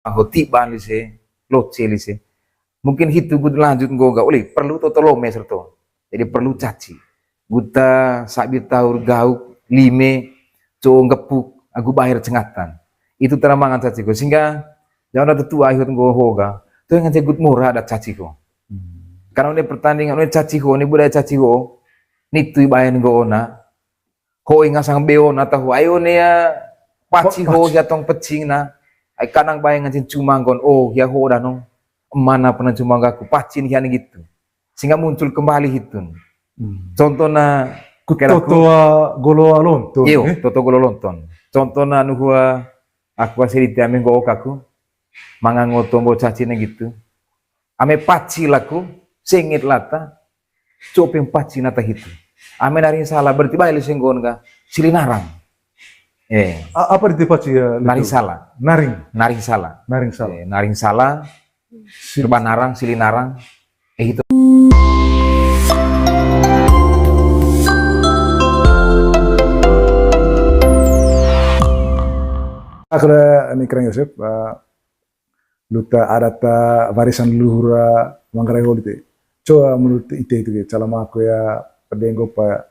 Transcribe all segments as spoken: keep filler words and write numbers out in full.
Aho tiban lise, loce lise. Mungkin hitu gut lanjut nggo ga, oleh perlu toto lomes to. Jadi perlu caci. Guta sabi taur gauk, lime, co ngepuk, agu bair cengatan. Itu tara mangan caci ko. Sehingga, jangan ada tetua ihut nggo hoga. Tuh yang ngance gut mora ada caci ko. Hmm. Karena ini pertandingan, ini caci ko, ini budaya caci ko. Ini tui bayan nggo ona. Hoi ngasang beo na tahu. Ayo ne ya paci ho hia tong pecing na. Ai kanang bae ngancin cuma nggon. Oh, hia ho danong. Mana pernah cuma gaku pacin hia gitu. Sehingga muncul kembali hitun. Hmm. Contohnya, keraku. Toto, ah, golo, ah, lonton, iyo, eh? Toto golo lonton. Contohnya nuhua aku asli tiame nggo kaku. Mangango tombo cacina gitu. Ame paci laku, sengit lata, copeng paci nata hitu. Ame naring salah, berarti bae lise nggon ga, sili narang. Eh. A-, apa arti paci ya, Lito? Naring salah. Naring? Naring salah. Naring salah. Eh, naring salah, serba narang, sili narang. Eh, itu. Aku ada ini keren Yosep, eh, luta adat, ah, warisan leluhur, ah, Manggarai holi te. Coba menurut ite itu, gitu. Calama aku ya, pedenggo pa,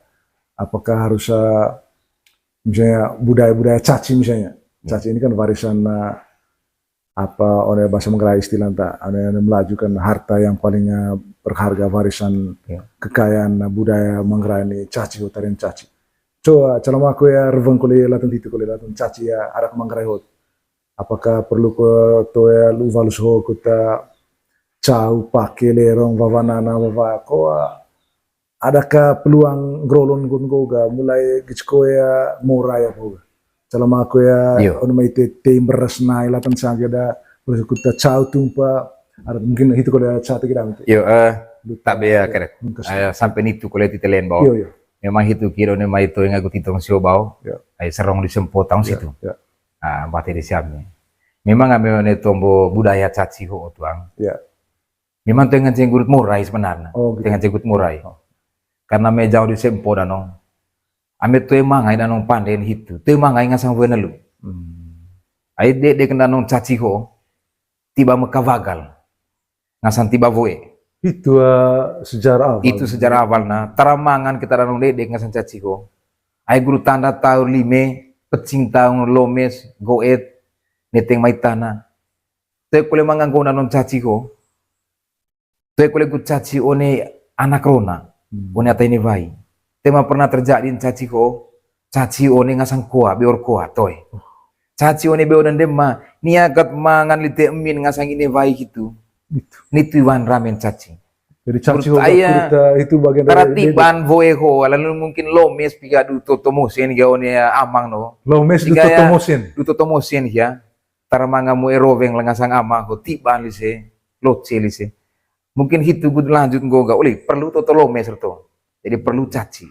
apakah harus, ah, misalnya budaya-budaya caci misalnya. Hmm. Caci ini kan warisan, ah, apa, oleh bahasa Manggarai istilah ta, oleh, oleh Melayu kan harta yang paling, ah, berharga, warisan, ya, kekayaan, ah, budaya Manggarai ini caci, utarian caci. Coba calama aku ya, reveng kole latan titu kole latan caci ya, adat Manggarai holi. Apakah perlu ko toe lu walus ho kota cau pake lerong wawanana wawa ko, adakah peluang grolon gun goga mulai gecko ya mora ya ko ga? Calama ko ya, iyo, ono mai te, te beres nai latan saga da, beres kota cau tumpa, ada mungkin itu ko da cau kita. Iyo, eh, tak be ya, keren. Eh, sampai nitu ko lihat di telen bawah. Iyo, iyo. Memang itu kira ne mai to yang aku titong sio bawah. Iyo. Ai serong di sempo tahun situ. Iyo. Ah, bateri siami. Memang ame one tombo budaya caci ho tuang. Ya. Memang tu nganceng gurut morai sebenarnya. Oh, gitu. Tu nganceng gurut morai. Oh. Karena me jauh di sempo danong. Ame tu mangai danong panden hitu. Tu mangai ngasang wena lu. Hmm. Ai dek dek danong caci ho. Tiba meka wagal. Ngasang tiba woe. Itu, eh, sejarah awal. Itu sejarah awal, nah. Tara mangan kita danong dedek ngasang caci ho. Ai guru tanda taur lime, pecing taung lomes, goet, neteng mai tana. Toe kole mangan gona non caci ho. Toe kole gu caci one anak rona. Hmm. One ata ini wai. Tema pernah terjadi caci ho. Caci one ngasang koa, beor koa, toe. Oh. Caci one beor dan dema, nia kat mangan lite emin ngasang ine wai gitu. Gitu. Nitu iwan ramen caci. Jadi caci ho aya, itu bagian dari tiban woe ho, lalu mungkin lomes piga duto tomosen ga one amang no. Lomes duto tomosen. Duto tomosen ya. Tara manga mu eroweng lenga sang amang ho, tiban lise, loce lise. Mungkin hitu gud lanjut nggoga, oleh perlu toto lomes to. Jadi perlu caci.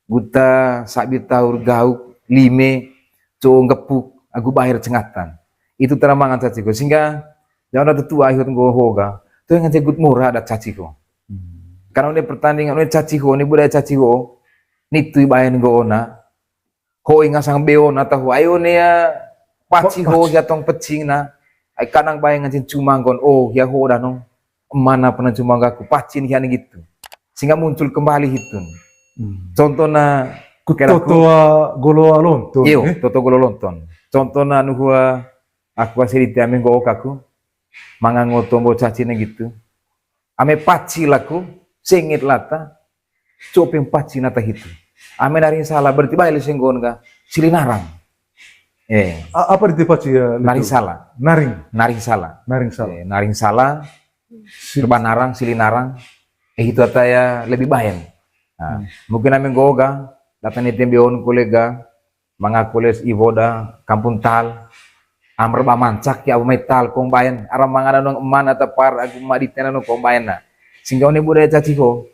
Guta, sabi taur, gauk, lime, co ngepuk, agu bair cengatan. Itu tara mangan caci ko. Sehingga, jangan ada tetua ihut nggo hoga. Tu yang ngance gud mora ada caci ko. Hmm. Karena ini pertandingan, ini caci ko, ini budaya caci ko. Nitu ibaen nggo ona. Hoi ngasang beon atau ayo ne ya paci ho hia tong pecing na. Ai kanang bae ngancin cuma nggon, oh, hia ho danong. Mana pernah cuma gaku pacin hia gitu. Sehingga muncul kembali hitun. Hmm. Contohnya, keraku. Toto, ah, golo, ah, lonton, iyo, eh? Toto golo lonton. Contohnya nuhua aku asli tiame nggo kaku. Mangango tombo caci ne gitu. Ame paci laku, sengit lata, copeng paci nata hitu. Ame naring salah, berarti bae lise nggon ga, sili narang. Eh. A-, apa arti paci ya, Lito? Naring salah. Naring? Naring salah. Naring salah. Eh, naring salah, serba narang, sili narang. Eh, itu ata ya lebih baen. Nah, hmm, mungkin ame nggoga, datang ni tembe on kolega, manga koles iwoda, kampung tal. Amr ba mancak ya, abu mai tal kong baen. Aram manga danong eman ata par, agu ma ditena no kong baen na. Sehingga one budaya caci ho,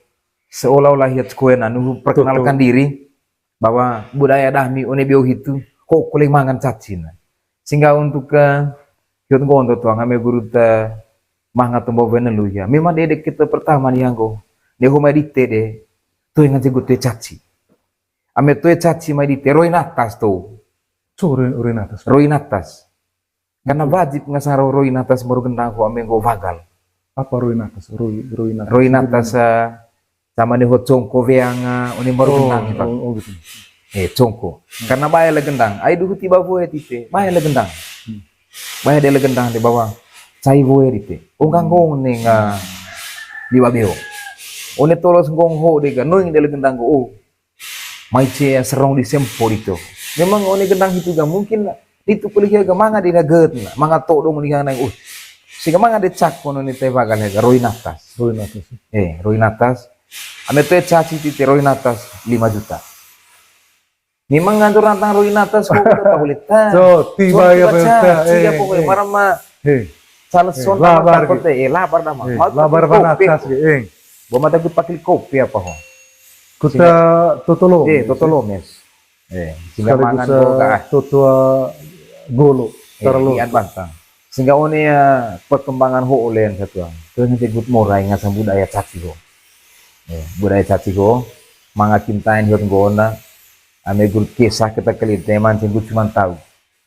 seolah-olah hiat koena, nuhu perkenalkan diri, bahwa budaya dahmi one beo hitu, ho kole mangan caci na. Sehingga untuk, eh, hiot nggondo tuang ame guru te manga tombo wenelu ya. Memang dedek kita pertama ni anggo. Neho mai dite de, tu yang ngajegut te caci. Ame toe caci mai dite, roi natas to. So, roi, roi natas. Roi natas. Karena wajib ngasang ro roi natas mbaru gendang ho ame nggo wagal. Apa roi natas? Roi, roi natas. Roi natas, eh, sama ne ho congko weang, eh, one mbaru gendang itu. Oh, oh, gitu. Eh, congko. Karena bae le gendang. Ai duhu tiba woe tite. Bae le gendang. Hmm. Bae de le gendang de bawa. Cai woe dite. Ongga nggong ne nga liwa beo. One tolos nggong ho de ga. Noing de le gendang go. Oh. Mai ce serong di sempo dito. Memang one gendang hitu ga mungkin itu kuliah ga manga de na get na, manga to dong di nang, uh. Sehingga manga de cak kono ni te wagal ga roi natas. Roi natas. Eh, roi natas. Ame te caci ti te roi natas lima juta. Memang ngantur rantang roi natas ko udah tahu lita. So, tiba ya, tiba ca, eh, pokoknya eh. Marama. Eh. Salah son labar takut gitu. Eh, labar nama. Eh, labar banatas gitu, eh. Bo mata kut pakil kopi apa ho? Kuta totolo. Eh, totolo mes. Eh, sehingga mangan boga. Totoa golo. Eh, tarlo. Ian bantang. Sehingga one ya perkembangan ho olen satuang. Terus nanti gut morai ngasang budaya caci ho. Eh, budaya caci ho. Manga kintain hiot nggona. Ame gurut kisah kita kelite mancing gut cuman tahu.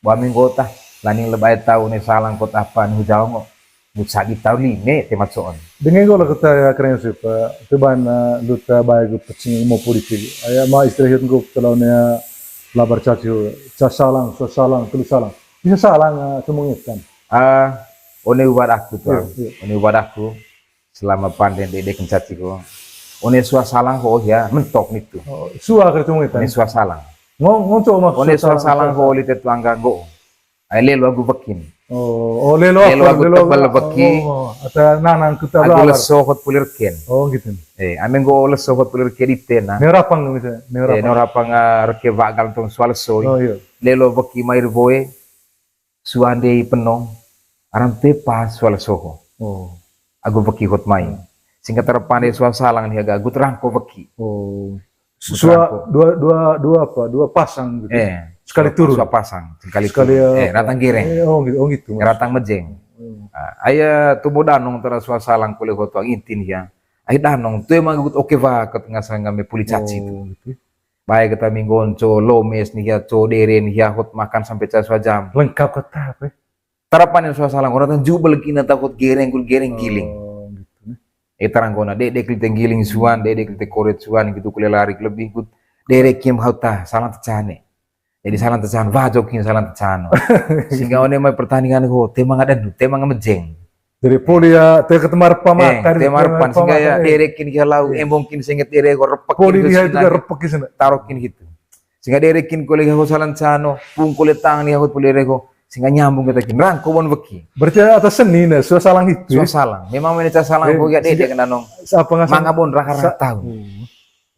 Bo ame nggota, laning lebai tau ne salang kot apa ne hujao ngo. Mut sabi tau lime te matsoon. Dengan gola kota ya keren sih, Pak. Coba na luta bae gu pecing mo politik. Aya ma istilah hiut gu telau ne labar caci. Ca salang, sua salang, telu salang. Bisa salang, eh, semengetan. Ah, one ubat aku tuh. Iya, iya. One ubat aku. Selama panden dedek caci ko. One sua salang ko, oh ya, mentok nitu. Oh, sua kali cuma itu. One sua salang. Ngo-, ngonco mak. One sua salang ko, lite tuangga nggo. Ai lelo agu wekin. Oh, oh, lelo aku, aku lelo tebal aku, weki. Oh, oh, ata nanang kita. Agu leso hot pulir ken. Oh, gitu. Eh, ame nggo leso hot pulir ken di tena. Neorapang misalnya, neorapang. Eh, neorapang, ah, reke wagal tong sua leso. Oh, iya. Lelo weki mair boe. Sua ndei penong, aram te pas sua leso ho. Oh. Agu weki hot mai. Singkat terpande sua salang ni aga agu terangko weki. Oh. Sua dua, dua, dua apa? Dua pasang gitu. Eh, sekali turun. Sua pasang, sekali turun. Eh, ratang gereng. Eh, oh gitu, oh gitu. Ratang mejeng. Hmm. Ah, aya tubuh danong tera sua salang kole hot wang intin ya. Ai danong tu emang agut oke waket ngasang ngame puli caci tu. Oh, gitu. Bae keta minggu on co lomes nih ya, co dere nih ya, hot makan sampai ca sua jam. Lengkap keta apa? Tarapan yang sua salang, orang tan jubel kina takut gereng, kul gereng giling. Oh, gitu. Eh, tarang kona, dek, dek lite giling suan, dek, dek lite koret suan, gitu, kule larik lebih, kut dere kiem hau tah, salang tecane. Jadi salang tecan, wah jokin salang tecan. Sehingga one mai pertandingan ko, temang ada nu, temang mejeng. Jadi poli ya, te ketemar pamata, eh, temar pan, sehingga ya, eh, derekin kia lau, eh, embongkin senget dere ko, repekin poli dia itu kan, repekin sana. Tarokin gitu. Sehingga derekin ko lega ko salang cano, pung ko letang nih, ko poli dere ko, sehingga nyambung kita kin, rangko bon weki. Berarti atas seni nah, sua salang itu. Sua salang. Memang mene ca salang ko ya dede kena nong. Apa ngasang? Manga bon raka-raka tahu. Hmm.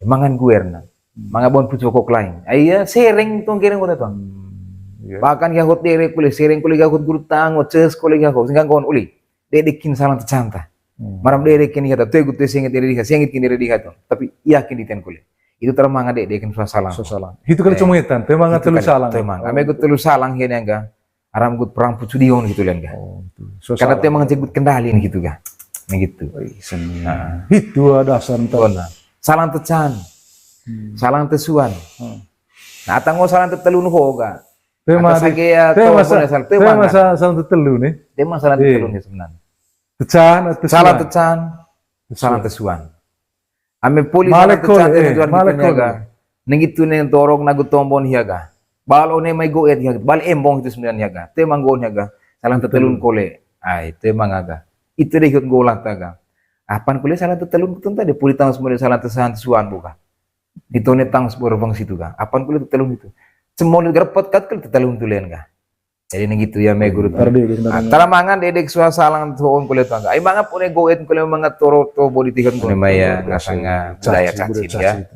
Mangan guerna. Manga bon pucu kok lain. Ai ya, sereng tong gereng kota tuang. Hmm, iya. Bahkan ya hot dere kule, sereng kule ya hot guru tango, ces kule ya hot, sehingga kon uli. Dedekin salang tecanta. Hmm. Maram derekin kata, tuh gue tuh sengit dere diha, sengit kin dere diha tuh. Tapi yakin di ten kule. Itu termanga dedekin sua salang. Sua salang. Itu kali cuma itu, temang telu salang. Temang. Ame gue telu salang ya nengga. Aram gut perang pucu dion gitu kan ga. Oh, gitu. Karena temang cegut kendalin gitu ga. Nah, gitu. Wih, seni. Nah. Itu ada dasar entar. Bona. Salang tecan. Hmm. Salang tesuan. Hmm. Nah, atang ngo salang tetelun ho ga. Tema salang tetelun nih sebenarnya. Tema salang tetelun nih sebenarnya. Tecan, tesuan. Salang tecan, salang tesuan. Ame poli malek kole, eh, malek kole. Neng itu neng torok nagu tombon hiaga. Bal one mai goet hiaga. Bal embong itu sembilan hiaga. Te manggon hiaga. Salang tetelun kole. Ai, te mangaga. Itu deh ikut golah taga. Apan kole salang tetelun kutun tadi poli tang semua salang tesan suan buka. Ditone tang sebuah reveng situ ga. Apan kole tetelun itu. Semua garpet kat kali tetelun tulen ga. Jadi neng gitu ya me guru. Tara mangan dedek sua salang tuh on kuliah tuangga. Ai manga pune goet kuliah manga toro to bodi tiga. One mai ya ngasang budaya caci ya.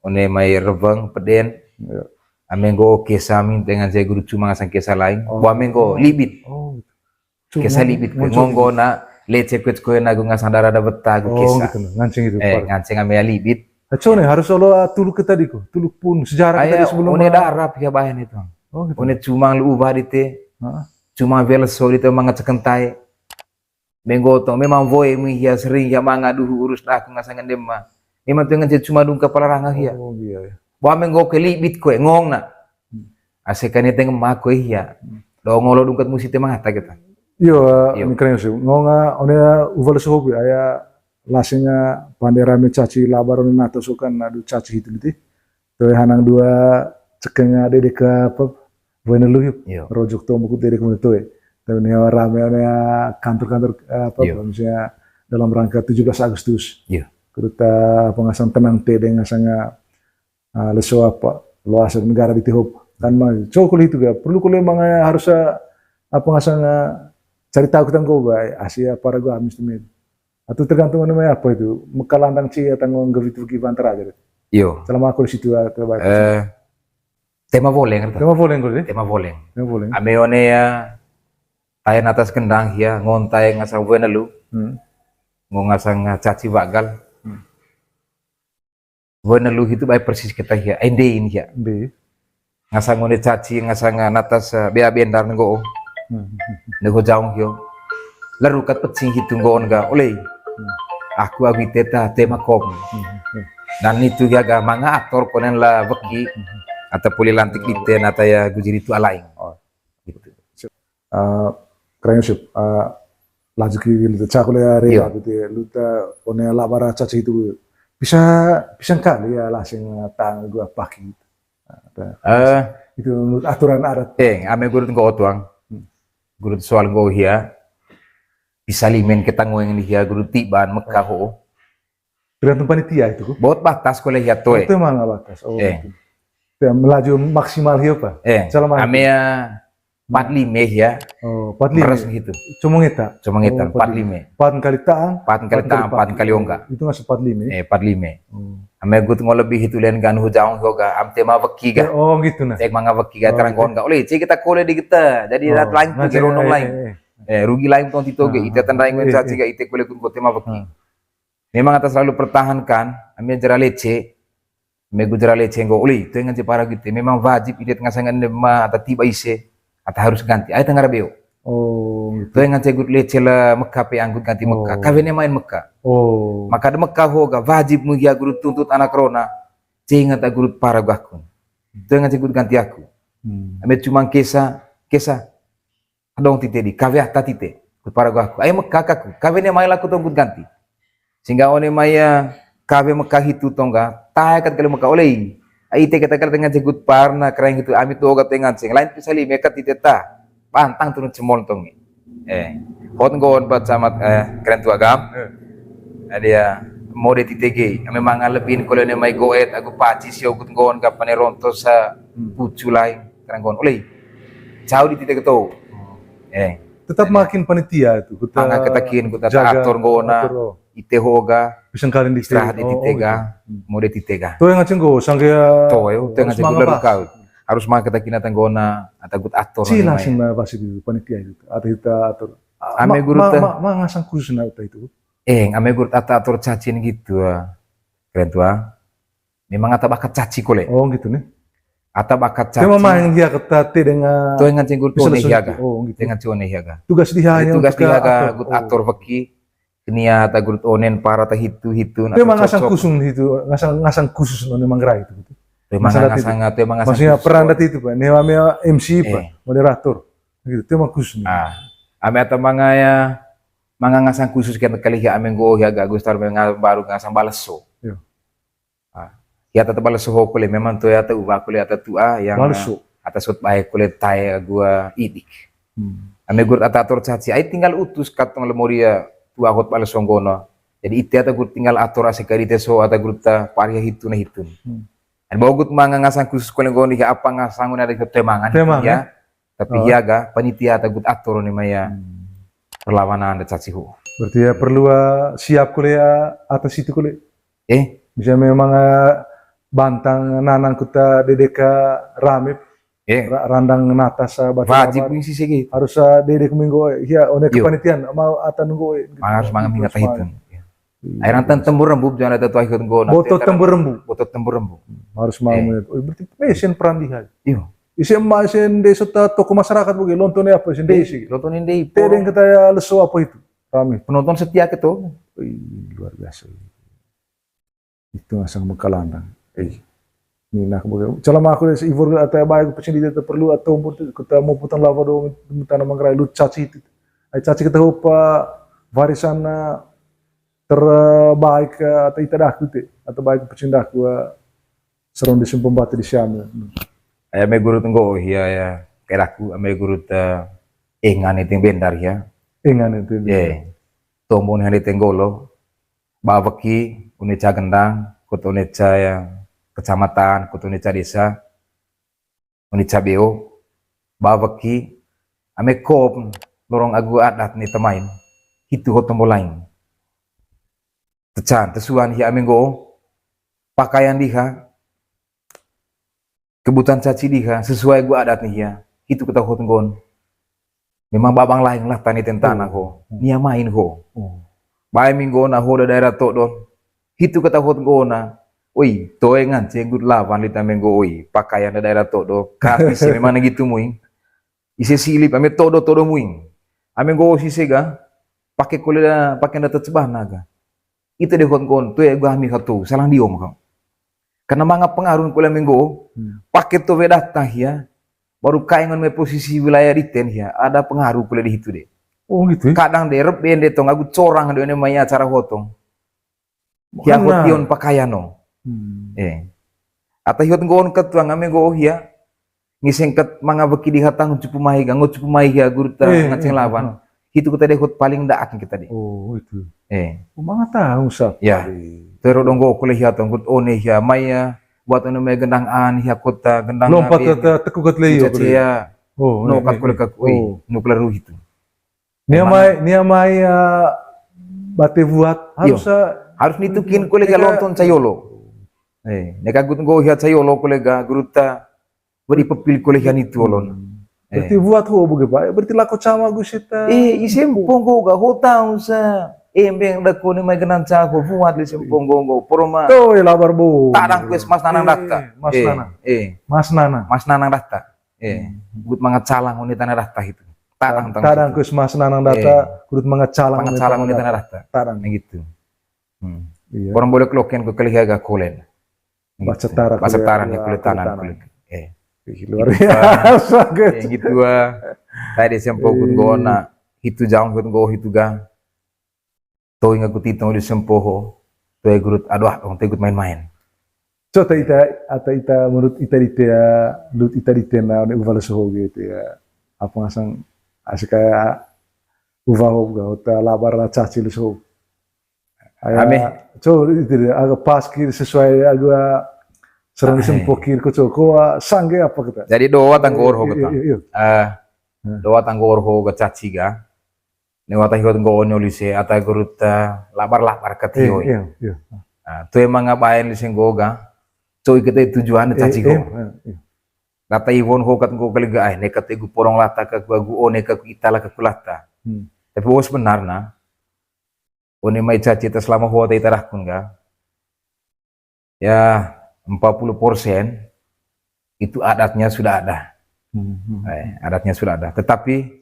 One mai reveng peden. Ame nggo kesa ming dengan saya guru cuma ngasang kesa lain. Bo ame nggo libit. Kesa libit ku ngonggo na lecet kuet kuet nagu ngasang dara da beta gu kesa. Nganceng gitu. Eh, nganceng ame ya libit. Aco ne harus olo, ah, tuluk ke tadi ko, tuluk pun sejarah ke tadi sebelum. One darap ya bahan itu. Oh, gitu. One cuma lu ubah dite. Heeh. Cuma veleso dite manga cekentai. Menggotong memang voe mui hia sering hia manga duhu urus aku ngasang ngendem ma. Memang tu ngan cuma dung kepala ranga hia. Oh, iya, iya. Bo ame nggo ke libit kue ngong na. Hmm. Ase kane teng ma kue hia. Hmm. Do ngolo dungkat musi te mangata kita. Iyo, eh, Iyo. Mikra Yusuf. Ngong, eh, one, eh, uval sohobi, aya lasing, eh, pande rame caci labar one natas kan, adu caci hitu liti. Toe hanang dua cekeng, eh, dede ke apa? Wenelu yuk. Iyo. Rojok to mukut dede ke toe. Tapi ne rame one, eh, kantor-kantor, eh, apa, Iyo. Misalnya dalam rangka tujuh belas Agustus. Iyo. Kudu ta pengasang tenang te dengan sanga, ah, leso apa, lo asa negara di tihop. Kan mah, cokol itu ga, perlu kole emang, eh, harus, eh, apa ngasang, eh, cari tahu kita nggo ba, Asia para gua amis temen. Atau tergantung namanya apa itu, mekalandang cia tanggung gevit-gevit bantar aja deh. Iyo. Selama aku di situ, ah, terbaik. Eh, tema voleng, Rita. Tema voleng kole deh. Tema voleng. Tema voleng. Ame one ya, tae natas kendang ya, ngon tae ngasang wenelu. Hmm. Ngon ngasang, eh, caci bagal. Hmm. Wenelu hitu bae persis kita hia, endein hia. Ngasang one caci, ngasang, eh, natas, eh, bea bendar nggo. Hmm. Nego jaung hio. Leru kat pecing hitu nggoon ga, oleh. Hmm. Aku awi teta, tema kom. Hmm. Dan itu hia ga manga ator konen la weki. Hmm. Ata puli lantik diten, ata ya gujiri tu alaing. Oh. Gitu. Eh, Keren Yusuf, eh, laju ki gitu. Cakule ya, Rela, Iya. Gitu ya. Luta one labara caci itu. Bisa, bisa kali ya lasing tang gua paki gitu. Nah, ta-, Eh. Itu menurut aturan adat. Eh, ame gurut nggo otuang. Hmm. Gurut soal nggo hia. Bisa limen kita ngoeng ni hia gurut tiban Mekah ho. Tergantung panitia itu, ku. Bot batas kole hia toe. Itu emang nggak batas. Oh, Eh. Gitu. Ya, melaju maksimal hia apa? Eh, Selama ame itu. Ya empat lima ya. Oh, empat lima. Meres gitu. Cuma ngeta. Cuma ngeta, Oh, empat lima. Empat kali taang, Empat kali empat kali taang, empat kali ongga. Itu nggak empat lima. Eh, empat lima. Oh. Ame gut ngo lebih itu len gan hujang hoga, am tema weki ga. Eh, oh, gitu nah. Cek manga weki ga, Oh, terang gitu. Gon ga. Oleh, cek kita kole di kita. Jadi Oh, rat lain tuh, ngaceng, gerondong eh, lain. Eh, eh. Eh, rugi lain tong tito ge, Nah, ita tendang eh, caci eh. Ga, ite kole kun kote ma weki. Hmm. Memang ata selalu pertahankan, ame jera lece, ame gu jera lece nggo uli, toe ngance para gite, memang wajib idet ngasangan ne ma ata tiba ise, ata harus ganti, ai tengah beo. Oh, gitu. Toe ngance gut lece la Mekah pe anggut ganti Mekah, Oh. Kawe ne main Mekah. Oh. Maka de Mekah hoga wajib mugia guru tuntut anak rona, cenga ta guru para gakun. Toe ngance gut ganti aku. Hmm. Ame cuma kesa, kesa, Adong tite di, kawe ata tite. Kut para gua aku. Ai Mekah kaku. Kawe ne mai laku tong kut ganti. Sehingga one mai, eh, kawe Mekah hitu tongga. Tae kat kali Mekah oleh. Ai ite kata kali tengah jegut parna keren hitu. Amit doga tengah ceng. Lain pisali mekat tite ta. Pantang turun cemol tong. Eh. Hot nggon bat camat, eh, keren tua gam. Eh. Dia mode tite ge. Memang lebih kole ne mai goet. Aku paci sio kut nggon gap pane rontos sa Hmm. Pucu lain. Keren nggon. Oleh. Cau di tite keto. Eh. Tetap makin panitia itu, kita Manga ketakin, kita jaga, atur nggona, atur, oh. Ite hoga, Pisang kalin di istirahat tite, di oh, tite oh, ga, gitu. Hmm. Mode tite ga. Toe ngance nggo, sangke, Toe, oh, toe harus ngance manga gula pas. Kau. Harus manga ketakin ata nggona, ata gut atur Cila ni sih mai. Na pas itu, panitia itu, ata kita atur. Ah, Ame ma-, guru ma-, teh. Ma-, ma-, ngasang khusus na ata itu. Eh, ame guru ata atur cacin gitu, ah. Keren tuh, ah. Memang ata bakat caci kole. Oh, gitu nih. Ata bakat caci. Tema main dia kata te dengan Toe ngance guru Bisa tone lesu hiaga. Oh, gitu. Dengan cone hiaga. Tugas di hanya Tugas untuk di hiaga, atur. Gut Oh. Atur weki. Kenia ata guru onen para ta hitu-hitu, nah, Tema ngasang cocok. Khusus itu, ngasang, ngasang khusus none manggerai itu. Tema Masalah ngasang, itu. Tema ngasang Maksudnya khusus peran kok. Dati itu, Pak. Nema mea M C, Pak. Eh. Moderator. Gitu, tema khusus nih. Ah, ame ata manga ya, manga ngasang khusus kan kali ya, ame nggo ya, Agus tar manga baru ngasang baleso. Iya. Ah, ya, ata baleso ho kole, memang tu ya, ata uwa kole, ata tua yang, Baleso. Ata sot bae kole tae gua idik. Hmm. Ame guru ata atur caci, ai tinggal utus katong lemoria tua hot baleso nggono. Jadi ite ata guru tinggal atur ase kari teso, ata guru ta paria hitu na hitun. Hmm. Ada bawa gut manga ngasang khusus kole nggono, ya, apa ngasang una ada temangan, Temangan. Ya. Tapi Oh. Ya ga, panitia ata gut atur ni maya Hmm. Perlawanan da caci hu. Berarti ya perlu, ah, siap kole ya atas itu kole. Eh? Bisa memang, ah, bantang nanang kuta dedeka rame. Eh. Ra-, randang natas, ah, batu Wajib lawan. Misi segi. Harus, ah, dedek minggu, ya, one Yo. Kepanitiaan, mau atan nggo, eh, Harus manga mingat hitung. Iya. Akhirnya tan tembu rembu, jangan ada tuh ikut nggo, Boto nanti tembu rembu. Boto tembu rembu. Harus mau Eh. Melihat. Oh, berarti, eh, sen peran di hai. Iyo. Isi emak, sen desa ta-, tokoh masyarakat bagi, lontone apa, sen Eh, desa. Lontone desa. Tedeng kata ya leso apa itu, rame. Penonton setia keto. Wih, luar biasa. Itu asal mekalandang. Eh. Mina aku bagi. Calama aku deh, iwor ata bae ku pecin di ita perlu atau umur tu, kita mau putang lava do, tana manggarai lut caci tu. Ai caci kita hopa warisan, eh, terbaik, eh, atau ita daku te, atau baik pecin daku, eh, serong di sumpah batu di siam. Hmm. Ai ame guru tenggo hia ya, kayak daku, ame guru te, eh, ngani ting bendar ya. Eh, ngani ting bendar. Ye. Tombon hari tenggo lo, ba weki, une ca gendang, kut une ca ya, kecamatan, kut une ca desa, une ca beo, ba weki, ame kop, lorong agu adat ni temain, hitu ho tombo lain. Tecan, tesuan hia ame nggo, pakaian diha, kebutuhan caci diha, sesuai agu adat ni hia, hitu keta hot nggon. Memang babang lain lah tani tentana ho. Hmm. Nia main ho. Hmm. Bae minggu na ho da daerah todon. Hitu keta hot ngona. Oi, toe ngance gut lawan lita menggo oi. Pakaian da daerah todo. Kasi si memang na gitu muing. Ise silip ame todo todo muing. Ame nggo si sega. Pake kole da, pake da tecebana ga. Ita de hot nggon, toe agu ami hatu, salang diom kau. Karena manga pengaruh kole menggo, hmm, pake to we data hia, baru kaingon me posisi wilayah diten hia, ada pengaruh kole di hitu de. Oh, gitu ya? Kadang de rep bende tong, agu corang de ne mai acara hotong. Hia hot dion pakaian no. Hmm. Eh. Ata hiot nggon ketuang ame nggo hia, ngiseng ket manga weki diha tang cupu mai ga, ngo cupu mai hia guru ta, eh, ngaceng, eh, lawan. Eh. Hitu kita de hot paling daat kita de. Oh, itu. Eh. Oh, manga tahu sa. Ya. Tero donggo kole hia tong kut one hia mai ya. Buat one mai gendang an hia kota gendang. Lompat ke, ke teku kat leyo. Cica kole. Cia. Oh, no, eh, kat, eh, kole, eh, kak, oi, oh, no keleru hitu. Nia mai, nia mai, eh, bate buat. Iyo. Harus, eh, harus nitukin kole ga neka lonton cayolo. Eh, neka gut nggo hia cayolo kole ga guru ta. Beri pepil kole hia nitu olon. Hmm. Berarti, eh, buat ho buge, Pak. Berarti lako cama gu seta. Eh, ise mponggo ga ho tahu sa. Eh, embeng da kone mai genan ca ho buat le ise mponggo nggo. Poroma. Tuh, eh, labar bo. Tadang kues Mas Nanang data. Eh, Mas Nanang. Eh. Mas Nanang. Mas Nanang data. Eh, hmm, gut manga calang one tanah data itu. Tadang, tadang kues Mas Nanang data, eh, gut manga calang one tanah data. Tadang. Nah, gitu. Hmm. Iya. Orang boleh keloken ku kelihaga kolen. Bahasa Taran, bahasa Taran ya, kulit tanah, kulit. Eh. Ih, luar biasa, guys. Eh, gitu, ah. Tadi sempo, iya, guna hitu jaong, hitu go, hitu ga. Toi ngaku titong di sempo ho. Toi gurut, aduh, ah, tong tegut main-main. So, ta ita, ata ita, menurut ita di tea, lut ita di tena, ne uval soho gitu ya. Apa ngasang, asik kayak uval ho, gak, ta labar la caci lu soho. Ame. Co, itu dia, agak pas kiri sesuai agak serang sempokir ko co, ko, ah, sangge apa kita? Jadi doa tanggor ho kita. Iya, iya, iya. Eh, hmm, doa tanggor ho ga caci ga. Ne wata hiot nggo onyo lise ata gurut, eh, labar-labar kat hioi. Iya, iya. Nah, tu emang ngabaen lise nggo ga. Co ikete tujuan caci ho. Iya, iya. Lata iwon ho kat nggo kali ga ai, ne kat egu porong lata ka ku agu one ka ku ita la ka ku lata. Hmm. Tapi bos benar na. One mai caci ta selama ho ta ita rakun ga. Ya, empat puluh persen itu adatnya sudah ada. Hmm, hmm. Eh, adatnya sudah ada. Tetapi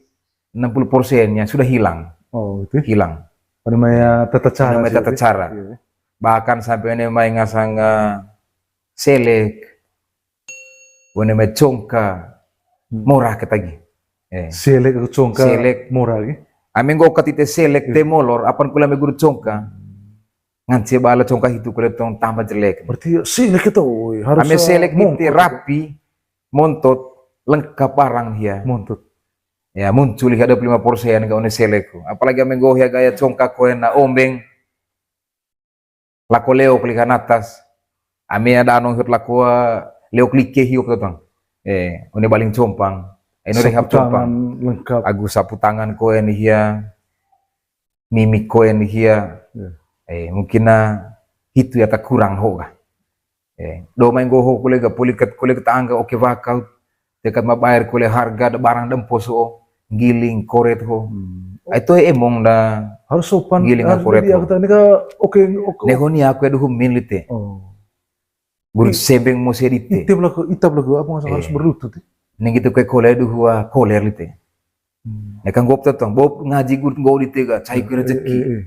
enam puluh persennya sudah hilang. Oh, gitu. Hilang. Pada maya tata cara. Pada maya tata cara. Iya. Bahkan sampai ini mai ngasang, eh, selek, Wene mai congka, hmm, mora ketagi. Eh. Selek atau congka, selek mora lagi. Ame nggo katite selek, iya, te molor, apan kula me guru congka. Ngance bala congka hitu kule tong tambah jelek. Berarti selek itu, woi, harus, ame, eh, selek mongkot itu, rapi, montot, lengkap barang hia. Montot. Ya, muncul hia dua puluh lima persen ga one selek. Apalagi ame nggo hia gaya congka koen na ombeng. Lako leok liha natas. Ame ada anong hiot lako, eh, leok like hiok totong. Eh, one baling compang. Eh, no rehab compang. Sapu tangan lengkap. Agu sapu tangan koen hia. Mimik koen hia. Ya. Eh, mungkin na hitu ya tak kurang ho kah. Eh, do mai nggo ho kule ga polikat kule ga tangga oke wakau. Dekat ma bayar kule harga da barang da empo so, giling koret ho. Hmm. Ai toe emong da harus sopan, giling harus koret ho. Ini ka, oke, oke. Neho ni aku ya duhu min lite. Oh. Guru sembeng mo sedite. Ite belaku, ita belaku, apa nggak harus berlutut, eh? Neng gitu kue kole duhu, ah, koler lite. Hmm. Neka ngop tetong, bop ngaji guru nggo dite ga, cai kue rezeki. Eh, eh, eh.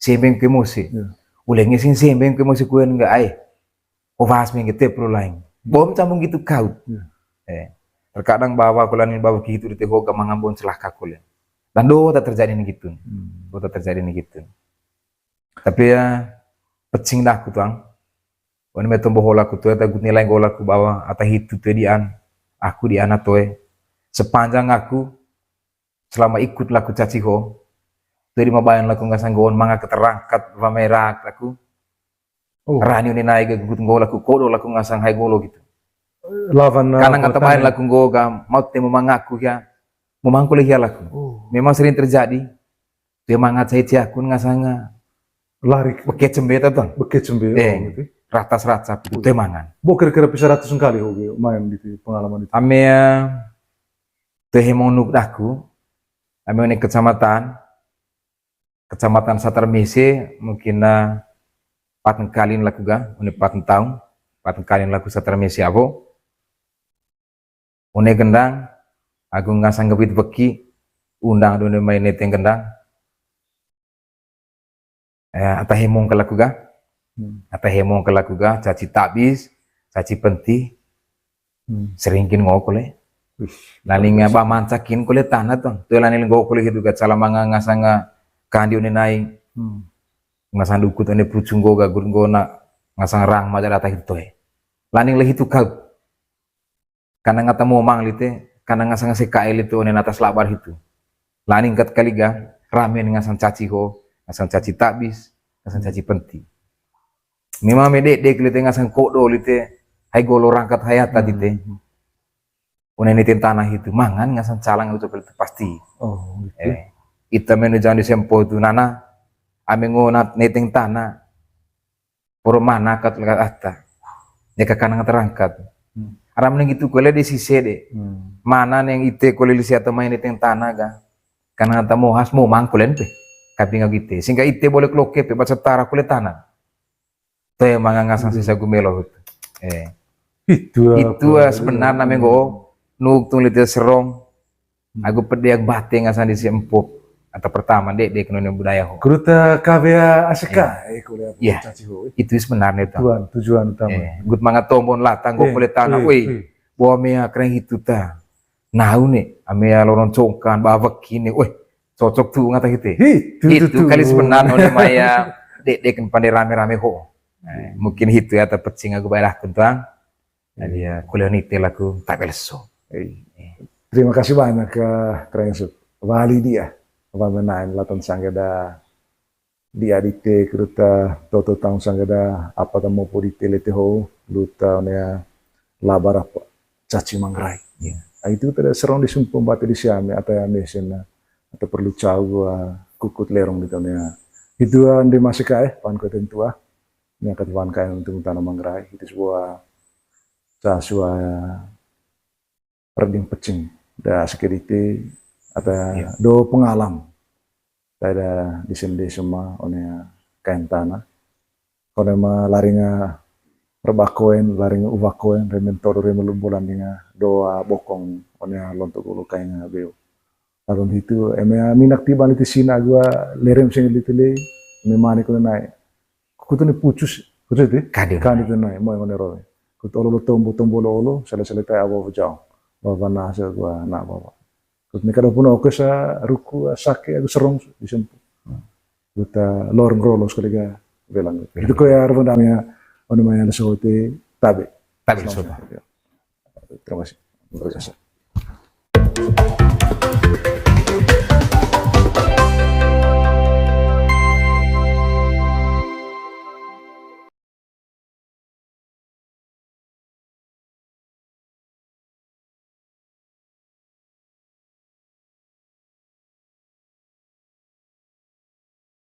Sembeng kue mose. Ya. Ulenge sing sembeng kue mose kuen ga ai. Ovas mengge te pro lain. Bom cambung gitu kaut. Iya. Eh, terkadang bawa ko lani bawa gitu di teho ga mangambon celaka kole. Dan do tak terjadi ni gitu. Hmm. Do tak terjadi ni gitu. Tapi ya, pecing dah aku tuang. Wan meto boho laku toe, tagut nilai nggo laku bawa, ata hitu toe dian, aku dian atoe. Sepanjang aku selama ikut laku caci ho, toe di mabaen laku ngasang nggoon manga keterangkat wa merak laku. Oh. Rani one nai ga gugut nggo laku kodo laku ngasang hai golo gitu. Lawan, eh, karena ngata baen laku nggo ga mau te mau mangaku ya, mau mangkul hia laku. Oh. Memang sering terjadi. Dia mangat saya ciakun ngasang lari. Beke cembe ta tuang. Beke cembe, eh, oh, gitu. Ratas-ratas gitu. Wih. Temangan. Bo kira-kira bisa ratus kali ho ge main gitu pengalaman itu. Ame, eh, tehe monuk daku. Ame one kecamatan. Kecamatan Satar Mese mungkin na pateng kalin laku ga, one pateng taung, pateng kalin laku Satar Mese abo. One gendang, agung ngasang gewit weki, undang done mai neteng gendang. Eh, ata hemong ke laku ga. Hmm. Ata hemong ke laku ga, caci tabis, caci penti. Hmm. Sering kin ngo kole. Wih, lani nga ba mancakin kole tanah tuh. Tuh lani ngo kole hitu ga, salah manga ngasang kandi one nai. Hmm. Ngasang dukut one pucung go ga gur go na ngasang rang maja data hitu toe. Lani le hitu kau. Kana ngata momang lite, kana ngasang sekae lite one natas labar hitu. Lani ngkat kali ga, ramen ngasang caci ho, ngasang caci tabis, ngasang caci penti. Memang me dek-dek lite ngasang kodo lite, hai golo rangkat hayata lite. Hmm. One neten tanah hitu, mangan ngasang calang itu pasti. Oh, gitu. Eh, ita menu jangan disempo itu, nana, ame ngonat neteng tanah. Poro mana kat lekat ata. Neka kanang terangkat. Hmm. Ara mending itu kole di sise de. Hmm. Mana neng ite kole lisi atau main neteng tanah ga. Kanang ata mohas momang kolen pe. Kaping aku ite. Sehingga ite boleh keloke pe baca tara kole tanah. Toe manga ngasang sisa gumelo. Eh. Itu apa? Itu sebenarnya menggo nuk tung lite serong. Hmm. Aku pede aku bate ngasang disi empuk. Atau pertama, dek, dek, nune budaya ho. Kuruta K B A A S K, eh, kuliah caci ho, eh. Itu sebenarnya itu. Tujuan, tujuan utama. Eh, gut manga tombon latang, go kole tanah, weh. Bawa mea keren hitu ta. Nau ne, amea lorong congkan, bawek kini, weh, cocok tuh ngata hite. Hitu, itu tuh kali sebenarnya, one maya, dek, dek, pande rame-rame ho. Eh, mungkin hitu ya, atau pecing aku bayar akun tuang. Jadi ya, kuliah nite laku tak beleso. Iya. Terima kasih banyak, eh, Keren Sut. Wali dia, apa menaen latan sanggada dia dite kuruta toto taung sanggada apa tamo po dite lete ho, luta onea labar apa caci mangrai. Iya. Ah, itu tada serong di sumpung bate di siame atau ya mesen, atau perlu cau, ah, kukut lerong gitu onea. Itu, ah, ande masih kae, pan ko tentua. Nia katiwan kain untuk tanah mangrai. Itu sebuah sasua reding pecing. Da sekedite ada do pengalam. Tada disende semua one kain tanah. Kone ma laringa rebakoen, laringa uvakoen, remen toru, remen lumbulan dinga doa bokong one lontok ulu kainga beo. Lalu hitu, eme minak tiba liti sina gua lerem sing liti le, eme mani kuna nai. Kutu ni pucus, pucus ti? Kade. Kade tu nai, mo ngone roe. Kutu olo olo tombo, tombo olo olo, sele sele tai awo jauh. Bawa nasa gua nak bawa. Kutu ni kada pun oke sa ruku, sake, aku serong disempu. Kuta lorong rolo sekali ga belang. Itu ko ya arvan damia, ono maya lesote tabe. Tabe lesote. Terima kasih. Terima kasih.